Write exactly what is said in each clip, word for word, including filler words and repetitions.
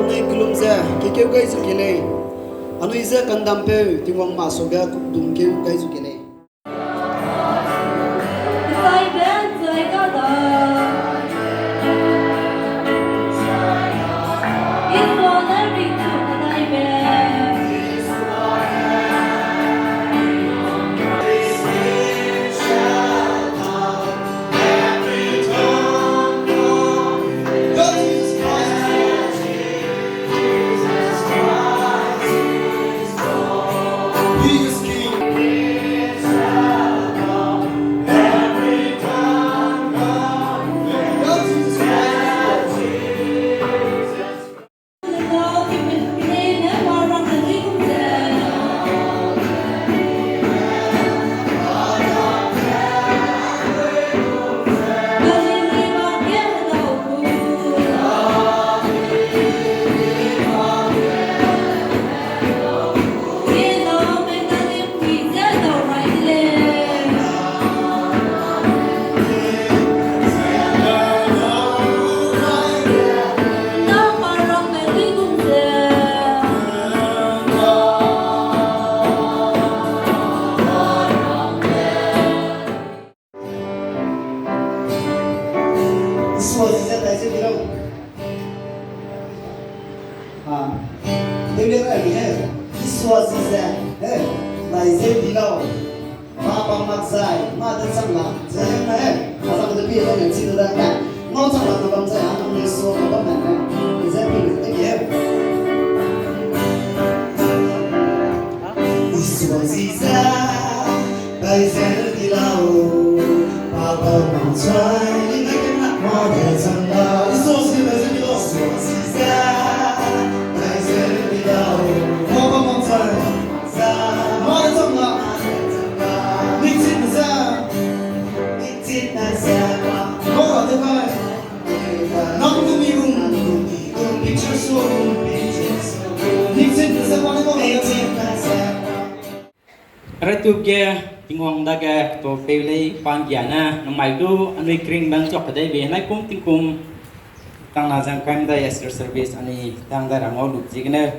Anui kelum ze kekeu gai zu ke lei. Anui ze kandampeu Tingwang masuage kukdung keu gai zu ke lei. Isua zi ze dai ze di lau. Ah, David rai ni he. Isua zi ze, eh, dai ze di lau. Pa bam mak zai, mâ de chang la, ze he na he. Azang de pi he ne chi de da he. Ngau chang la na bam zai, a nang ne so ka bam ne he. Ze pi de ke he. Isua zi ze, dai ze di lau, pa bam mak zai, mâ de chang la. Isua zi ze di lau. Isua zi ze, dai ze di lau, pa bam mak zai, mâ de chang la. Ningchit ze, ningchit ze, pa. Ngau ra de kai. Nang du mi rum, picture show, ningchit ze pa ne ngau ra de. Retup ge Tingwang dage to peu lei pa nggia ne, namai du anui kring bang chok kedei be, nai kum tingkum tang na zang kai medai Easter service anui tang dai ra ngau lu ziegene.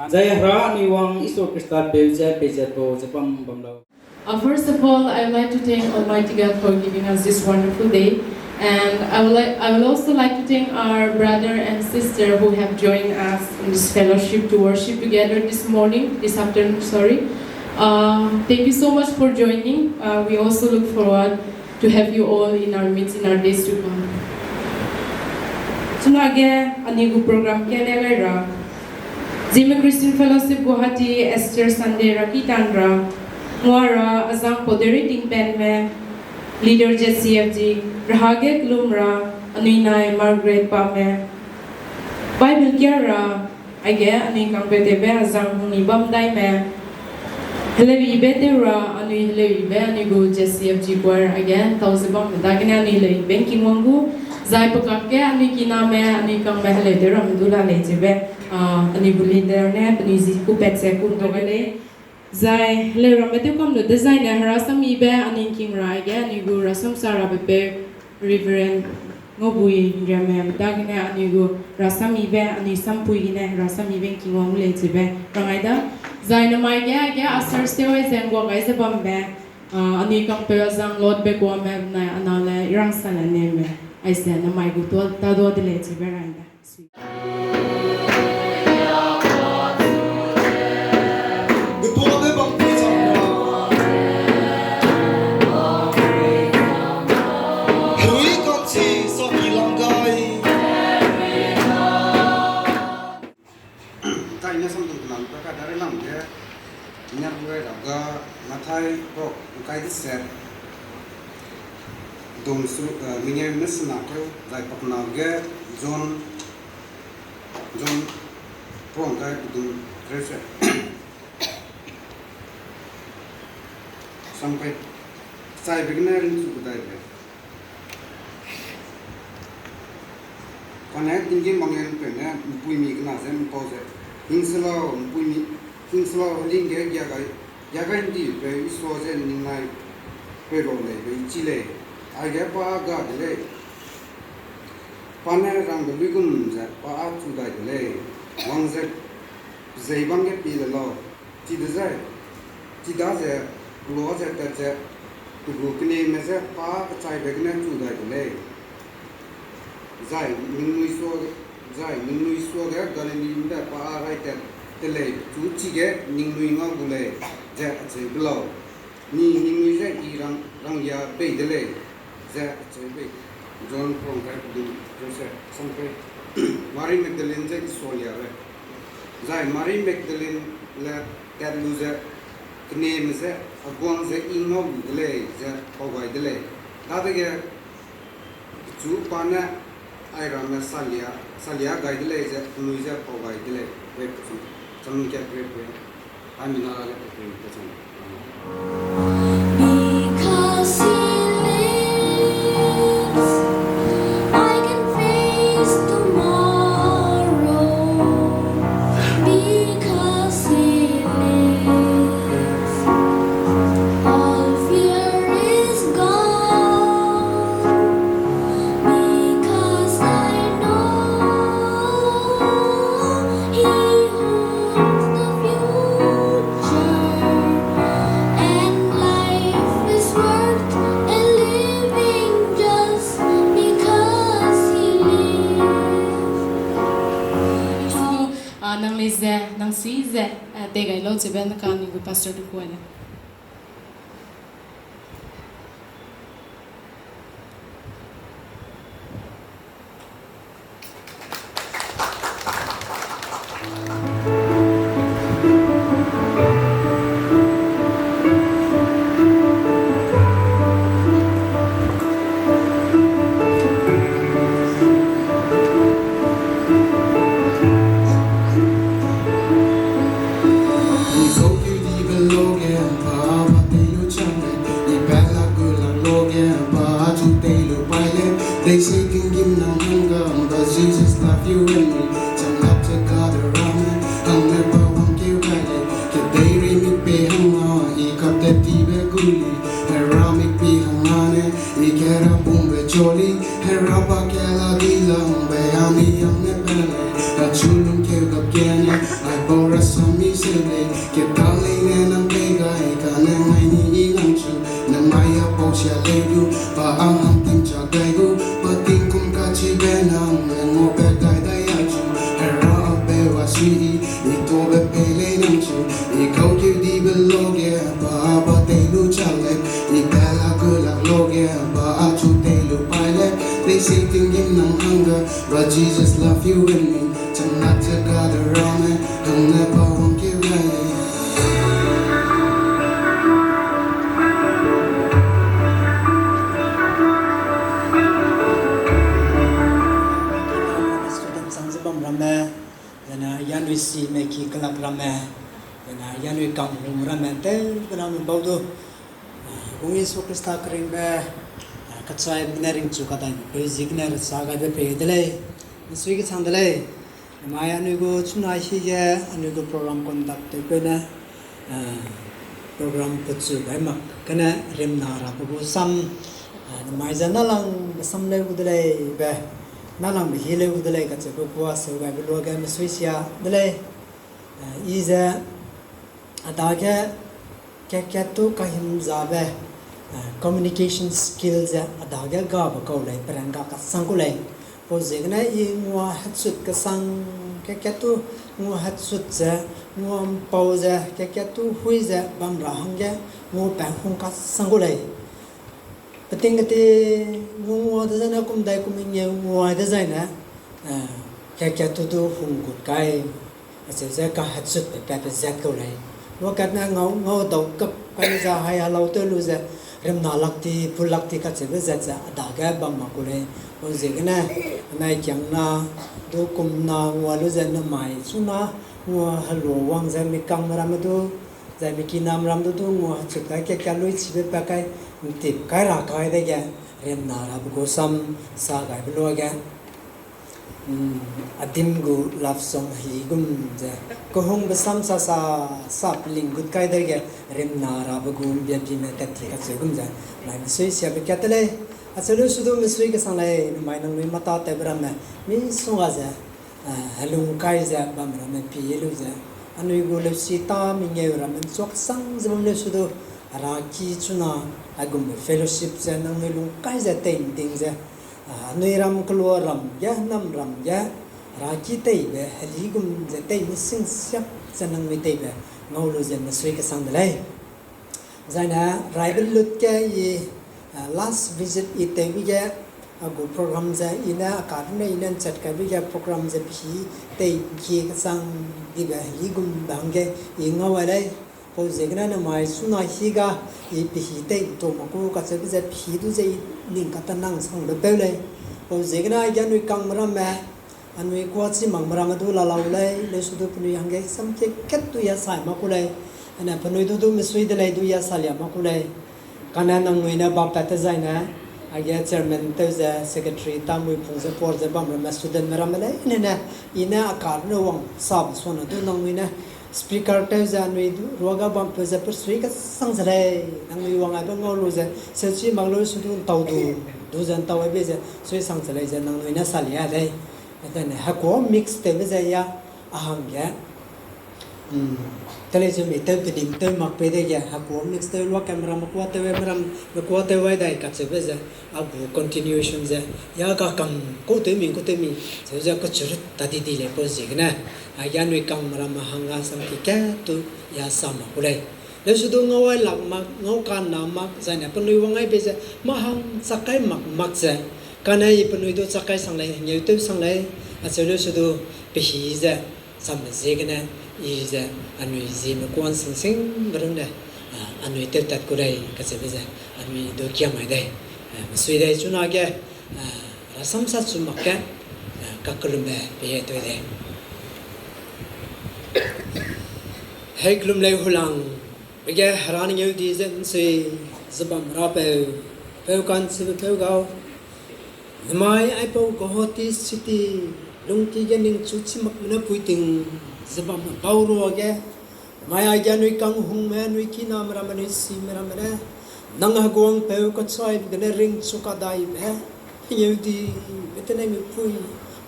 Zai Hera anui wang Isu Krista peu ze peize to ze bam bam lau. Uh, first of all, I'd like to thank Almighty God for giving us this wonderful day. And I would like, I would also like to thank our brother and sister who have joined us in this fellowship to worship together this morning, this afternoon, sorry. Uh, thank you so much for joining. Uh, we also look forward to have you all in our midst in our days to come. Chunage anui gu program kene gai ra. Zeme Christian Fellowship Guwahati Easter Sunday ra ki tan ra. Ngua ra azang Poderi Tingpenme, leader J C F G, rahage kelum ra, anui nai Margaret Pame. Bible kia ra, aige anui kangpeu tewbe azang hungni bam daime. Heleuibe tew ra, anui heleuibe anui gu J C F G choir aige tau ze bam dagene anui heleuibe ngking wang gu, zai pekak ge anui kiname, anui kangme heleu tew ramme du la lei zebe, ah, anui gu leader ne penui zi ku pat ze ku ndo gai lei. Zai heleu ramme tew kam lu dezaine herasam yibe anui ngking ra aige anui gu rasam sa rabe peu Reverend Ngaubui Nriame dagene anui gu rasam yibe anui sampui gene herasam yibe ngking wang gu lei zebe rangai da. Zai namai ge aige asar seu ai ze ngua gai ze bambe, ah, anui kangpeu azang Lotbe Guame benai anale Irangsale Neme, aise namai gu tua tadua de lei zebe rangai da. Taine samdung kelang pe ka dare lam ge, nya gu gai ra ga, Mathai pok ngkai deset, dung su, eh, mengeu ne sena keu, zai pakna ge, John, John pok ngkai dung treu se. Sampai, chaibe gene ringchu kedaibe. Kane tinggîm bang ge ’mpeune ’mpuimi kena ze ’mpau ze, hing se lau, ’mpuimi, hing se lau, heling ge gia gai, gia gai ’ndibe Isua ze ningnai peilau leibe I chî lei, aige pa ga de lei. Pa ne rangbe luigum ze pa â chu dai de lei, wang ze pezei bam ge pie le lau, chidezai, chidaze, kelua ze tat ze, pe gu kenieme je pa kechaibe gene chu dai de lei. Zai ningnui sua, zai ningnui suage Galili ’mbe pa â rai tat te lei, pechu chige ningnui ngau gu lei, ze acheu be lau. Ni ningnui je I rang, ranglia bei de lei, ze acheu bei. John kerang kai pedum, Joseph, sam kai. Mari Magdalene je Isua liabe. Zai Mari Magdalene le tat lu ze, kenieme je, a guang ze I ngau lu de lei, ze pau gai de lei. Dadege pechu pa ne airamme salia, salia gai de lei ze penui je pau gai de lei. Wei, chang kat rep we. Amen. Because he lives, I can face tomorrow. Because he lives, all fear is gone. Because I know he holds the future, and life is worth a living just because he lives. So, ah, nang lei ze, nang sui ze, ah, tei gai lau chebe naka ni gu pastor du kuai le. They say tinggîm nang hangge, but Jesus love you and me. Chang lap ze kade ramme, hangme pa wangkeu gai lei. Kedeireimik pei hangna, I kaptat tibe guli. Heramik pei hangna ne, I kera pungbe joli. Hera ba kela di langbe, anui hangme pa lei. Achu lungkeu gap gene, aipau rasam mi seu lei. Keta leine nang pei gai, kane ngai ni I nang chu. Nemai a pau sia lei du, pa a hang ting chak gai gu, pa tingkum kachibe nang, ne ngaupat gai dai a chu. Hera a peu a sui I, I tuâbe pei lei nang chu. I kau keu dibe luage, pa a ba tei lu chak lei. I pat la gu lak luage, pa a chu tei lu pai lei. They say tinggîm nang hangge, but Jesus love you and me. Chang lap ze kade ramme, hangme pa wangkeu gai lei. Student chang ze bam ramme, zene yanui sime ki kelak ramme, zene yanui kanghung ramme, tewbe ramme bau du. Bung Jisu Khrista keringbe, kachaibe gene ringchu kadaibe peu ziegene rechâ gaibe pei de lei. Misui kechang de lei. Nemai anui gu chuna hige, anui gu program conduct tewpeu ne, program pechu gai mak gene rimna rabe gu sam, nemai ze nâlangbe sam leu gu de lei be, nâlangbe hi leu gu de lei kacheube kua seu gaibe luage misui sia de lei. I ze a dage kat-kat tu kahimzabe, communication skill ze a dage gabe kau lei, peran ga kasang ku lei. Pau ziegene I ngua hechut kasang, kat-kat tu ngua hechut ze, ngua mpau ze, kat-kat tu hui ze bam ra hangge ngua pat hung kasang ku lei. Peting keti ngua ngua dezaine kum dai kum ngeu ngua dezaine, kat-kat tu du hung gut kai, acheu ze kahechutbe pat pe zat kau lei. Luakatne ngau, ngau dau kap kai za hai helau tew lu ze, rimna lak ti, pul lak ti kacheube zat ze a dage bam mak ku lei. Pau ziegene, anai kiangna, du kumna ngua lu ze nemai chuna, ngua helua wang ze mikangme ramme du, zai mikiname ram du du ngua hechut kai kat-kat lui chibe pa kai, ntip kai ra kai dege, rimna rabe gu sam sa gaibe luage, adim gu love song hi gum ze, kehungbe sam sa sa, sa peling gut kai dege, rimna rabe gu mbiapime tat ti kacheu gum ze, mai misui siabe kat te lei. Acheu leu sudu misui kesang lei, namai nangnui mata tewbe ramme, misongga ze, eh, helung kai ze bam ramme pie lu ze, anui gu leusi ta mengeu ramme nchuak sang ze bam leu sudu, heraki chuna, aigumbe fellowship ze nangnui lung kai ze tei nting ze, ah, anui ram kelua ram ge, nam ram ge, heraki teibe, heli gum ze tei mising siak ze nangnui teibe, ngau lu ze misui kesang de lei. Zaine raibe lut ge i, ah, last visit i tewbe ge, a gu program ze i ne a karne i ne nchat kaibe ge program ze pehî tei nkie kechang dibe heli gumbe hangge i ngau ai lei. Pau ziegene namai suna hi ga i pehî tei ntua mak ku kacheube ze pehî du ze i ning katanang sangbe peu lei. Pau ziegene aige anui kangme ramme, anui kuachi makme ramme du la lau lei, leu sudu penui hangge sam ke kat du ya sai mak ku lei. Ane penui du du misui de lei du ya salia mak ku lei. Kane nangnui ne baptize dezaine, aige chairman tew ze, secretary tamui pung ze, board ze bam ramme studentme ramme leine ne, i ne a karne wang sabe suane du nangnui ne, speaker tew ze anui du ruage bampeu ze pesui kesang ze lei, nangnui wang aibe ngau lu ze, seuchi mak lu sudu ntau du, du ze ntau aibe ze sui sang ze lei ze nangnui ne salia lei. Dane hekuâ mix tewbe ze ya, a hangge, telei ze mi tew pedim tew mak pei dege, hekuâ mix tew luakeme ramme kuâ tew ai meram, me kuâ tew ai dai kacheube ze, a gu continuation ze, ya ga kam kau tew mi, kau tew mi, cheu ze kachurut ta di di lei pau ziegene, aige anui kangme ramme hangga sam ke kat du ya sa mak ku lei. Leu sudu ngau ai lak mak, ngau kana mak, zaine penui wang aibe ze, mâ hang chak kai mak mak ze, kane i penui du chak kai sang lei, ngeutew sang lei, acheu leu sudu pehî ze, sambe ziegene, i ze, anui zieme kuan singsingbe runne, ah, anui tewtat ku lei kacheube ze, anui du kiam ai dei, eh, misui dei chunage, eh, rasam sa chu mak ge, eh, kakellumbe pei tui dei. Hei kellum lei hulang, be ge Hera ne ngeu di ze nsui, ze bam Rapeu, peu ka'nchibe peu gau. Nemai aipau Guwahati City, lungki ge ningchu chi makme ne puiting, ze bam bau ruage. Nemai aige anui kanghungme, anui kiname ramme, anui sime ramme ne, nang heguangpeu kachaibe gene ringchu kadaibe, ngeu di, be tene mipui,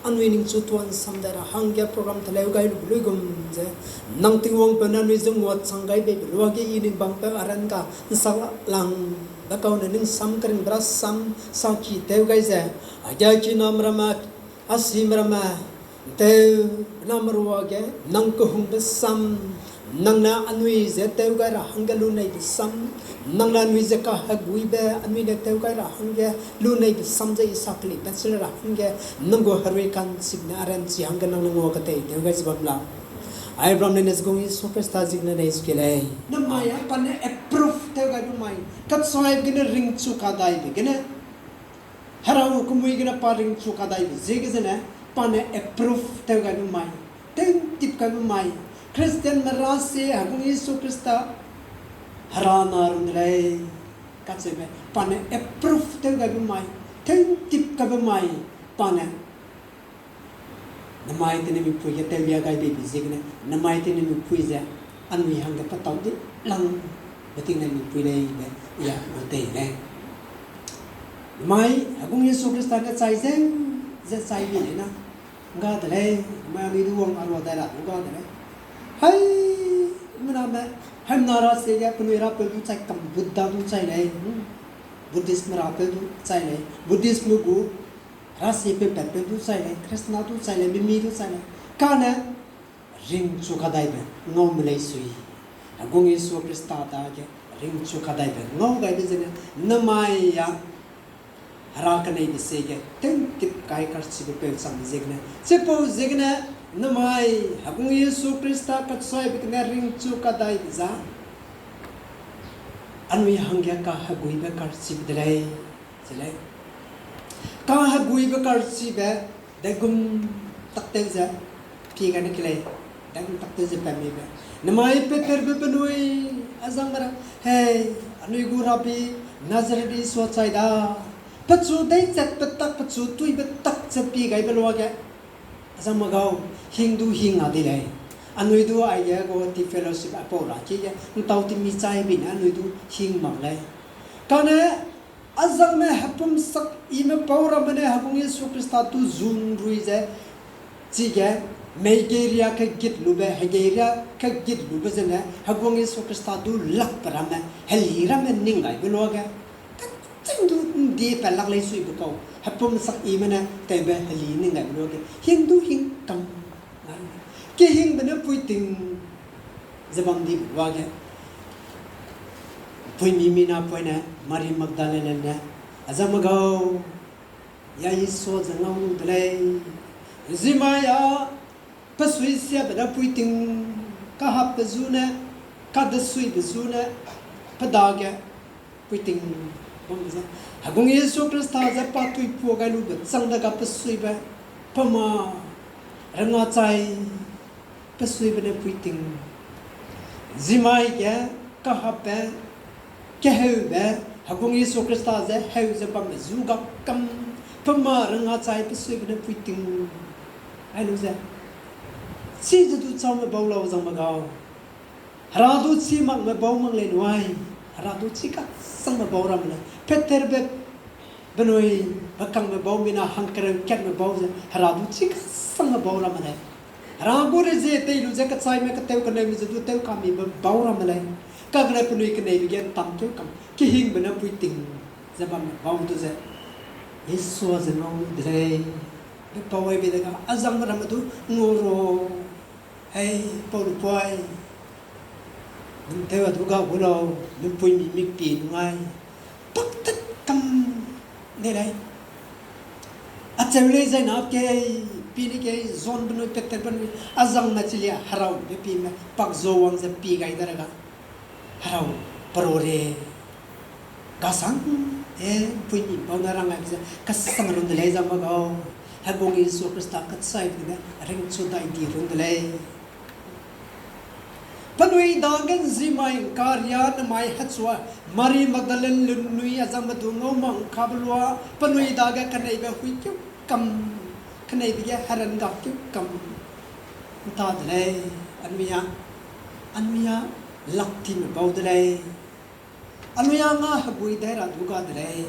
anui ningchu tuan sam dai ra hangge program teleu gai lube luigum ze, nang Tingwangpeu ne anui ze nguachang gai beibe luage i ning bangpeu aran ga nsak lang, be kau ne ning sam keringbe rasam saki tew gai ze, aige kiname ramme, a sime ramme, nteu, bename ruage, nang kehungbe sam, nang ne anui ze tew gai ra hangge luneibe sam, nang ne anui ze kaheguibe, anui ne tew gai ra hangge luneibe sam ze i sakelibe chile ra hangge, nang gu herui ka'nchibe ne aranchi hangge nang ne ngua ketei tew gai ze bam la. Abraham ne ne zgung Jisu Khrista ziegene nei zu ke lei. Nemai a pa ne approve tew gaibe mai, kachaibe gene ringchu kadaibe gene Hera gu kemui gene pa ringchu kadaibe ziege zene, pa ne approve tew gaibe mai, tew'ntip gaibe mai, Christianme rasie Hegung Jisu Khrista Hera na run de lei, kacheube, pa ne approve tew gaibe mai, tew'ntip gaibe mai, pa ne Nemai tene mipui ge tewlia gai beibe ziegene, nemai tene mipui ze, anui hangge petau di lang, beting ne mipui lei be, ya, gu tei lei. Nemai, Hegung Jisu Khrista ne chai ze, ze chai bi lei na, ga de lei, nemai anui du wang arua dai ra du ga de lei. Hai, mename, haimena rasie ge, penui rapeu du chai kam Buddha du chai lei, hmm. Buddhistme rapeu du chai lei, Buddhistme gu, rasie peu patpeu du chai lei, Krishna du chai lei, mimi du chai lei. Kane ringchu kadaibe, ngaume lei sui. Hegung Jisu Khrista dage ringchu kadaibe, ngau gaibe zene, nemai a, Hera keneibe sie ge, tew'ntip kai karchibe peu changbe ziegene. Chipau ziegene, nemai, Hegung Jisu Khrista kachaibe gene ringchu kadaibe za. Anui hangge kaheguibe karchibe de lei, ze lei. Kaheguibe karchibe, daigum taktew ze, pie gane ke lei, daigum taktew ze pat mibe. Nemai peperbe penui, azangme ra, hei, anui gu Rabi, Nazareth Jisu chai da. Pechu deichatbe tak, pechu tuibe tak ze pie gaibe luage. Azangme gau, hing du hing a di lei. Anui du aige Guwahati Fellowship aipau ra ki ge, ntau timi chai bine anui du hing mak lei. Kane, Azangme hepum sak ime pau ramme ne Heguang Jisu Khrista du zun rui ze, chige, meigeiria kegit lube, hegeiria kegit lube zene, Heguang Jisu Khrista du lakbe ramme, heli ramme ning gaibe luage, kaching du ’ndi pe lak lei suibe kau, hepum sak ime ne tewbe heli ning gaibe luage, hing du hing kam, kehingbe ne puiting ze bam dibe luage. Puimi mina poine, Mari Magdalene ne, azangme gau, ya Isua ze ngau lu de lei. Zimai a, pe sui siabe ne puiting, kahapbe zu ne, kadesuibe zu ne, pe dage, puiting, bam ze. Heguang Jisu Khrista ze pa tuipua gai lube chang dega pe suibe, pe ma, rengachai, pe suibe ne puiting. Zimai ge, kahapbe, keheube, Heguang Jisu Khrista ze heu ze bambe zu ga kam, pe ma rengachai pe suibe ne puiting. Ai lu ze. Chize du chaume bau lau zangme gau. Hera du chi makme bau mak lei nui. Hera du chi kasangme bau ramme lei. Peterbe benui, bekangme bau mina hangkereu katme bau ze, Hera du chi kasangme bau ramme lei. Hera gu rezie tei lu ze kechaime ketew keneume ze du tew kamibe bau ramme lei. Kagene penui keneibe ge ’ntam keu kam, kehingbe ne puiting ze bamme bau du ze, Isua ze ngau de lei. Be pau aibe dega, azangme ramme du ngau ro. Hei, pau lu puai. Ningtew a du ga gu lau, ningpuimi mikpi nung ai. Paktat kam de lei. Acheu lei zai na kei, pi ni kei, John benui, Peter benui, azangme chilia heraube pime, pak zo wang ze pi gai de ra ga. Herau, perore. Kasang, e, puimi bau ne rang ai ze, kasang run de lei zangme gau. Heguang Jisu Khrista kachaibe ne, ringchu dai di run de lei. Penui dage ’nzimai ’ngkaria nemai hechua, Mari Magdalene lunui azangme du ngau ma ’ngkabe lua, penui dage keneibe hui keu kam, keneibe ge heran ga keu kam, ’nta de lei, anui a, anui a, laktime bau de lei. Anui a nga hegui dai ra du ga de lei,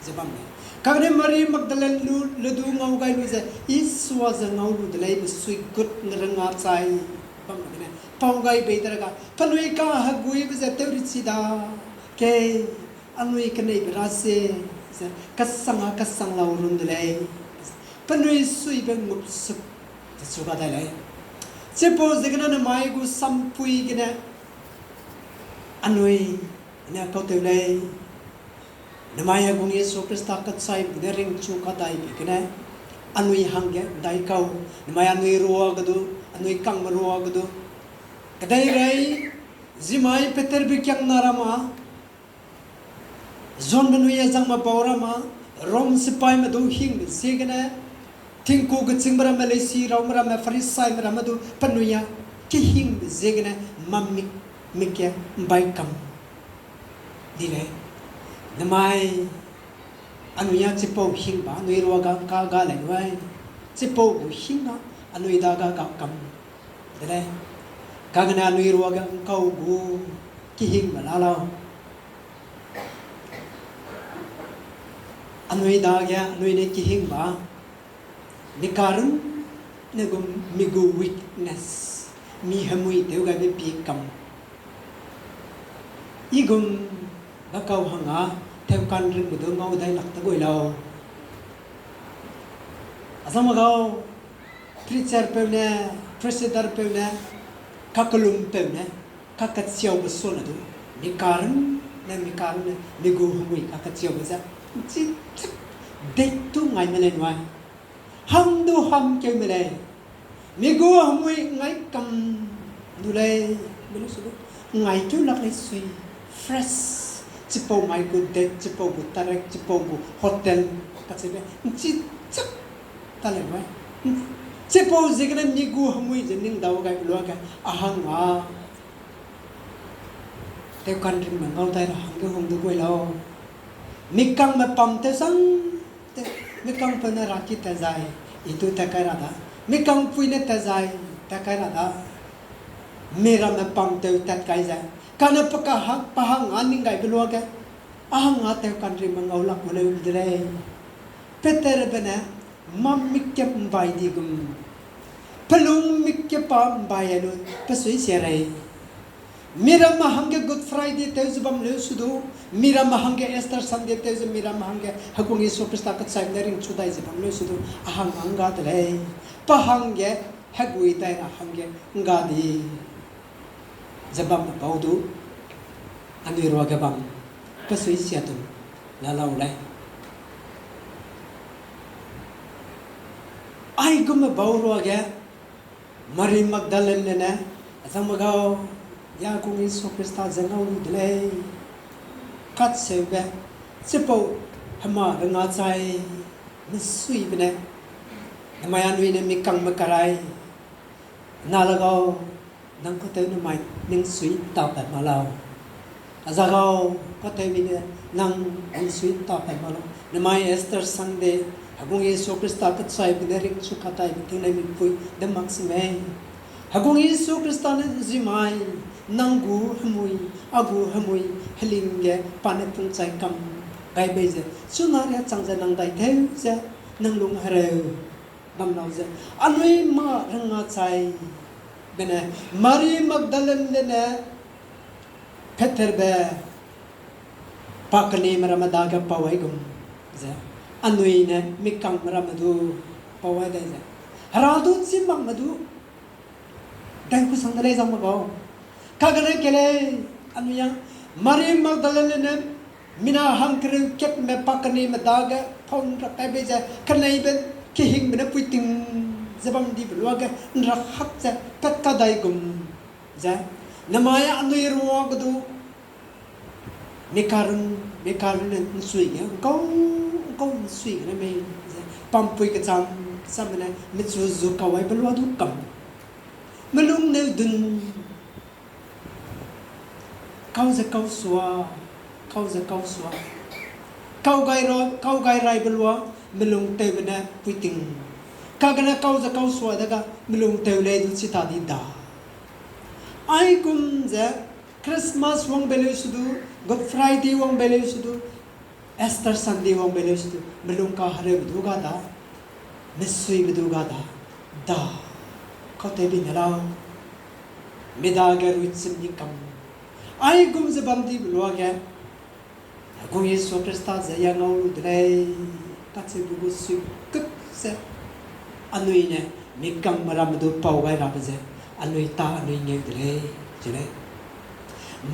ze bam lei. Kane Mari Magdalene lu, le du ngau gai lu ze, Isua ze ngau lu de lei, be suigut ne rengachai, bam gene, pau gai bei de ra ga, penui kaheguibe ze tewri chi da, kei, anui keneibe ra se, ze, kasang a kasang lau run de lei, penui suibe ngupsuk, ze chu ga dai lei. Chipau ziegene nemai gu sampui gene, anui, ne kau tew lei. Nemai Heguang Jisu Khrista kachaibe gene ringchu kadaibe gene, anui hangge ’ndaikau, nemai anui ruage du, anui kangme ruage du. Kedeirei, zimai Peterbe kiangna ramme, John benui azangme bau ramme, Rom sipaime du hingbe ziegene, tingku gechîngbe ramme, leisi raume ramme, Pharisaime ramme du penui a kehingbe ziegene, mamik, mik ge ’mbai kam di lei. Nemai, anui a chipau hingbe, anui ruage ’ngka ga lei nui, chipau gu hing a, anui dage ga kam de lei. Kagene anui ruage ’ngkau gu kehingbe la lau. Anui dage, anui ne kehingbe, mikarun ne gum mi gu weakness, mi hemui tew gaibe pie kam. I gum bakau hang a, tewkanringbe du ngau dai lak te gui lau. Azangme gau, preacher peu ne, president peu ne, kakelum peu ne, kakechiaube sua ne du, mikarun ne, mikarun ne, mi gu hemui kakechiaube ze, ’nchi chak, dei tu ngai me lei nui. Ham du ham keu me lei. Mi gu hemui ngai kam du lei, me lu su du, ngai keu lak lei sui, fresh, chipau mai gu date, chipau gu tarek, chipau gu hotel, kacheube, ’nchi chak ta lei nui. Chipau ziegene mi gu hemui ze ning dau gaibe luage, a hang a. Tewkanringme ngau dai ra hangge hung du gui lau. Mikangme pam tew sang, te, mikangpeu ne raki tat zai, i du tat kai ra da. Mikangpui ne tat zai, tat kai ra da. Mi ramme pam tew tat kai ze. Kane pe kahak, pa hang a ning gaibe luage. A hang a tew kanringme ngau lak gu leu de lei. Peterbe ne, mâ mik ge ’mbai di gum, pelung mik ge pa ’mbai a lu, pe suisia rei. Miramme hangge Good Friday tew ze bam leu su du, miramme hangge Easter Sunday tew ze miramme hangge Heguang Jisu Khrista kechaibe ne ringchu dai ze bam leu su du, a hang a ’ngga de lei. Pa hangge hegui dai ra hangge ’ngga di ze bambe bau du, anui ruage bam, pe suisia du, la lau lei. Aigumbe bau ruage, Mari Magdalene ne, azangme gau, ya Heguang Jisu Khrista ze ngau lu de lei, kacheube, chipau hema renga chai, mesuibe ne, namai anui ne mikangme karai, na le gau, nang katew namai ning sui tapat ma lau. Aza gau, katewbe ne nang ning sui tapat ma lau. Namai Easter Sunday, Heguang Jisu Khrista kechaibe ne ringchu kadaibe tingnai mipui de mak si mei. Heguang Jisu Khrista ne ’nzimai, nang gu hemui, a gu hemui, heling ge pa ne pungchai kam gai bei ze, chuna ria chang ze nang dai tew ze, nang lung hereu bam lau ze, anui mâ renga chai, bene, Mari Magdalene ne, Peterbe, pa kenime ramme dage pau ai gum ze, anui ne mikangme ramme du pau ai dai ze, Hera du chî makme du dai kusang de lei zangme gau. Kagene ke lei, anui a, Mari Magdalene ne, mina hangkereu katme pa kenime dage pau ’nrak kai bei ze, keneibe kehingbe ne puiting ze bam dibe luage ’nrak hak ze pat kadai gum ze, namai anui ruage du, mikarun, mikarun ne ’nsui ge, ’ngkau, ’ngkau ’nsui gene mei ze, pampui kecham, kechamme ne, mechu zu kau aibe lua du kam. Melung neu dun, kau ze kau sua, kau ze kau sua. Kau gai ra, kau gai raibe lua, melung tewbe ne puiting. Kagene kau ze kau sua dega, melung tew lei du chi ta di da. Aigum ze, Christmas wang bei leu su du, Good Friday wang bei leu su du, Easter Sunday wang bei leu su du, melung kahereube du ga da, mesuibe du ga da, da, kautewbe ne lau, mi dage ruichim ni kam. Aigum ze bam dibe luage, Heguang Jisu Khrista ze ya ngau lu de lei, kacheube gu sui kut ze, anui ne, mikangme ramme du pau gai rabe ze, anui ta anui ngeu de lei, chi lei.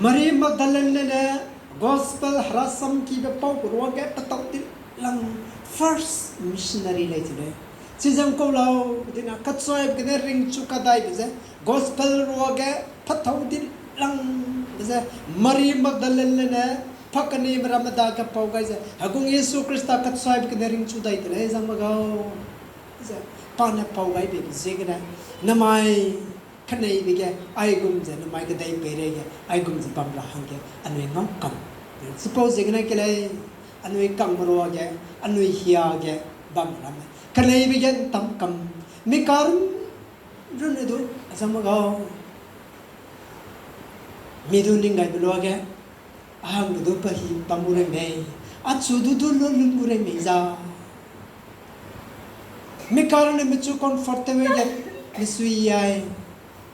Mari Magdalene ne, gospel herasamkibe pau gu ruage petau di lang first missionary lei chi lei. Chizang kau lau, dina kechaibe gene ringchu kadaibe ze, gospel ruage petau di lang be ze, Mari Magdalene ne, pa kenime ramme dage pau gai ze, Heguang Jisu Khrista kechaibe gene ringchu dai de lei zangme gau. Ze, pa ne pau gai beibe ziegene, namai keneibe ge, aigum ze, namai kedei peireige, aigum ze bam ra hangge, anui ngau kam. Chipau ziegene ke lei, anui kangme ruage, anui hiage, bam ramme. Keneibe ge ’ntam kam, mikarun, runne du, azangme gau. Mi du ning gaibe luage, a hangbe du pe hî bam gu rei mei, achu du du lu lun gu rei mei za. Mikarun ne mechu comfort tew ge, mesui ai,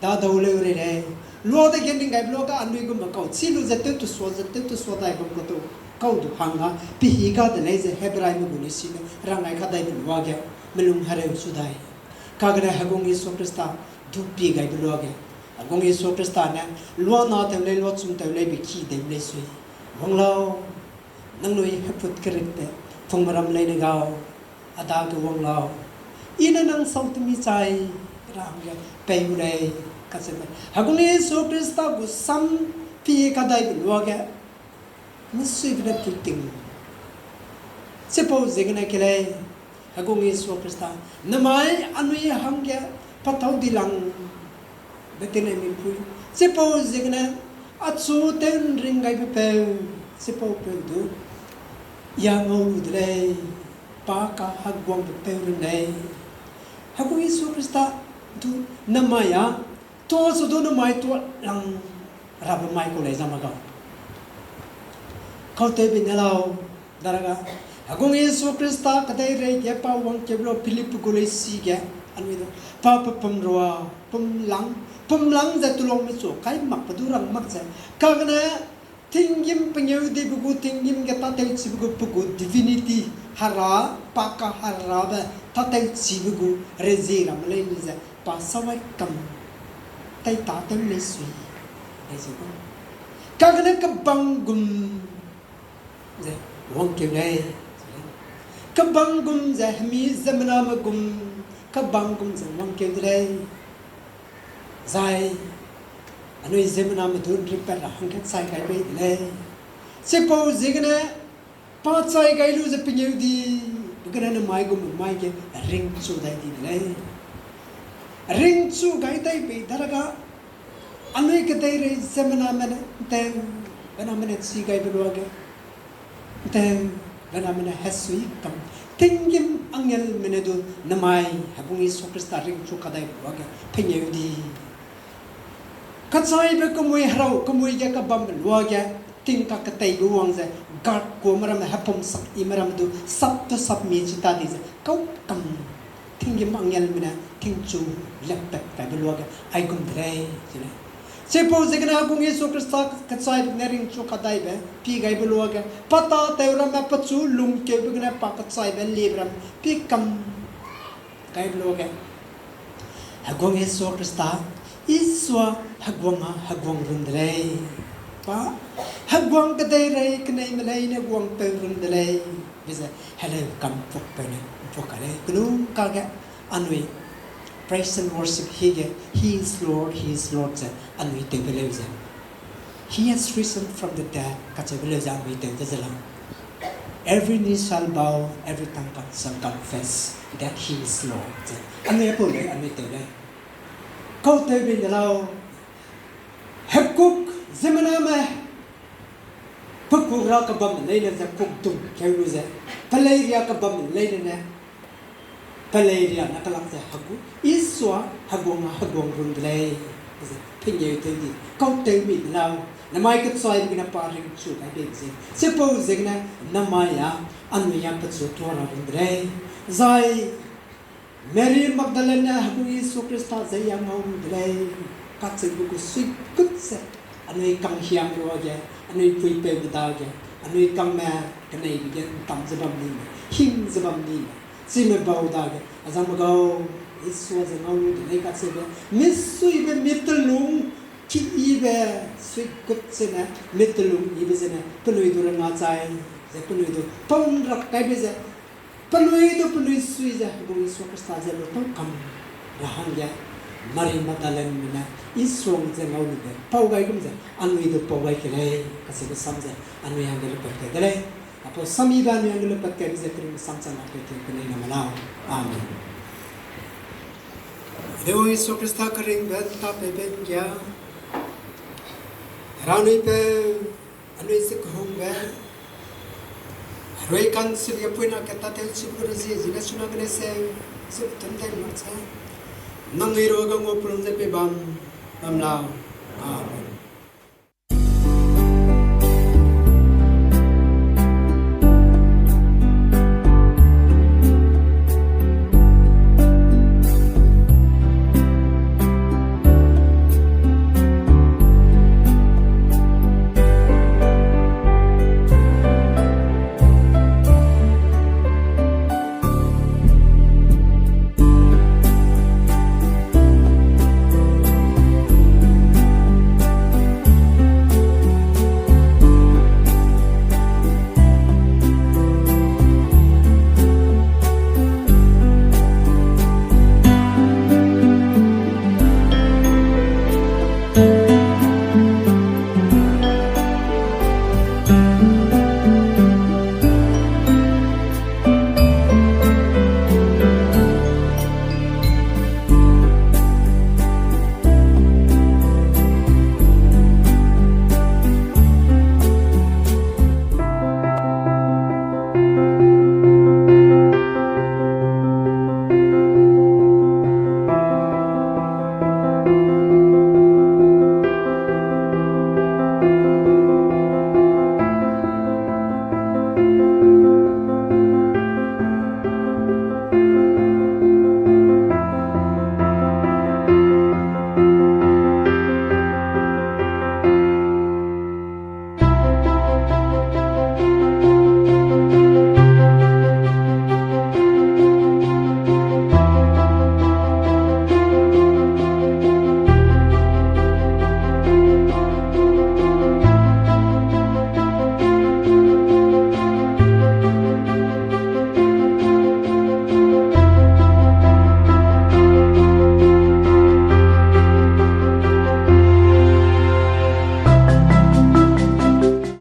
dadau leu rei lei. Lua dege ning gaibe luage anui gume kau, chi lu ze tew tu sua, ze tew tu sua dai bam katu. Kau du hangga, pe hî ga de lei ze Hebraime gu ne sine, rangai kadaibe luage, melung hereu su dai. Kagene Heguang Jisu Khrista, du pie gaibe luage. Heguang Jisu Khrista ne, lua na tew lei, lua chum tew lei, be ki dei lei sui. Wang lau, nangnui heput kerikbe, pungmeram leine gau, a dage wang lau. I ne nang sau temi chai, ra hangge pei gu lei, kacheube. Heguang Jisu Khrista gu sam pie kadaibe luage, mesuibe ne puiting. Chipau ziegene ke lei, Heguang Jisu Khrista, namai anui hangge petau di lang, be tingnai mipui. Chipau ziegene, achu tew ’nring gaibe peu, chipau peu du, ya ngau lu de lei, pa kaheguangbe peu run lei. Heguang Jisu Khrista du namai a, tuâ su du namai tuâ lang rabe mai kau lei zangme gau. Kautewbe ne lau, daraga, Heguang Jisu Khrista kedeirei ge pa wangkeu lau Philip gu leisi ge, anui da, pa pe pum rua, pum lang, pum lang ze tulangme chu kai makbe du rang mak ze, kagene, tinggîm pengêudibe gu, tinggîm ge tâtewchibe gu, pe gu divinity, hera, pa kaherabe tâtewchibe gu, rezie ramme lei ni ze, pa sawai kam, tei tâtew lei sui, lei ze gu. Kagene kebang gum ze wangkeu lei. Kebang gum ze hemi ziemmename gum, kebang gum ze wangkeu de lei. Zai, anui ziemmename du ’nripat ra hangge chai gai bei de lei. Chipau ziegene, pa chai gai lu ze pengêudi, pe gene nemai gum mai ge ringchu dai di de lei. Ringchu gai dai bei daraga, anui kedeirei ziemmename ne, ’ntew, bename ne chi gaibe luage, ’ntew, bename ne hesui kam, tinggîm angelme ne du nemai, Heguang Jisu Khrista ringchu kadaibe luage pengêudi. Kechaibe kemui herau, kemui ge kebambe luage, tingka keteibe wang ze, guard kuame ramme, hepum sak ime ramme du, sap du sap mi chi ta di ze, kau kam, tinggîm angelme ne tingchu leppat kaibe luage, aigum de lei, chi lei. Chipau ziegene Heguang Jisu Khrista kechaibe ne ringchu kadaibe, pi gaibe luage, pa tâtew ramme pechu lungkeube gene pa kechaibe liebe ram, pi kam, gaibe luage. Heguang Jisu Khrista, Isua heguang a heguang run de lei. Pa, heguang kedeirei keneime leine heguangpeu run de lei. Be ze, heleu kam pukpeu ne, puk ka lei. Kenu kage, anui, praise and worship hige, He is Lord, He is Lord ze, anui tewbe leu ze. He has risen from the dead, kacheube leu ze anui tew de ze lau. Every knee shall bow, every tongue con-, shall confess that He is Lord ze. Anui apau lei, anui tew lei. Kautewbe ne lau. Hekuk ziemmename, pe kuk ra kebam leine ze kuk dung keu lu ze, pelei ria kebam leine ne, pelei ria ne kelak ze hegu, Isua heguang a heguang run de lei, ze pengeu tew di, kautewbe ne lau, nemai kechaibe gene pa ringchu gai bei ze, chipau ziegene nemai a, anui a pechu tuâ ra run de lei, zai Mary Magdalene ne Heguang Jisu Khrista ze ya ngau lu de lei, kacheube gu suigut ze, anui kanghiam ruage, anui puipeube dage, anui kangme keneibe ge ’ntam ze bam nime, hing ze bam nime, chime bau dage, azangme gau, Isua ze ngau lu de lei kacheube, misuibe, mitelung, ki yibe, suigut zene, mitelung yibe zene, penui du rengachai, ze penui du pau ’nrak kaibe ze, penui du penui sui ze, Heguang Jisu Khrista ze lu tau kam ra hangge, Mary Magdalene ne, Isua ze ngau lube, pau gai gum ze, anui du pau gai ke lei, kacheube sam ze, anui hangge lupat kai de lei. Apau samibe anui hangge lupat kaibe ze, keringbe sam chang a pe ke, penui na me lau. Amen. Heguang Jisu Khrista keringbe ’ntapeube ’nggia, Hera anui peu, anui ze kehungbe, herui ka'nchibe ge puina ke tâtewchibe gu rezie, ziegene chuna gene seu, ze betum dai mak ze, nang i ruage ngua pelung ze pei bam, bam lau. Amen.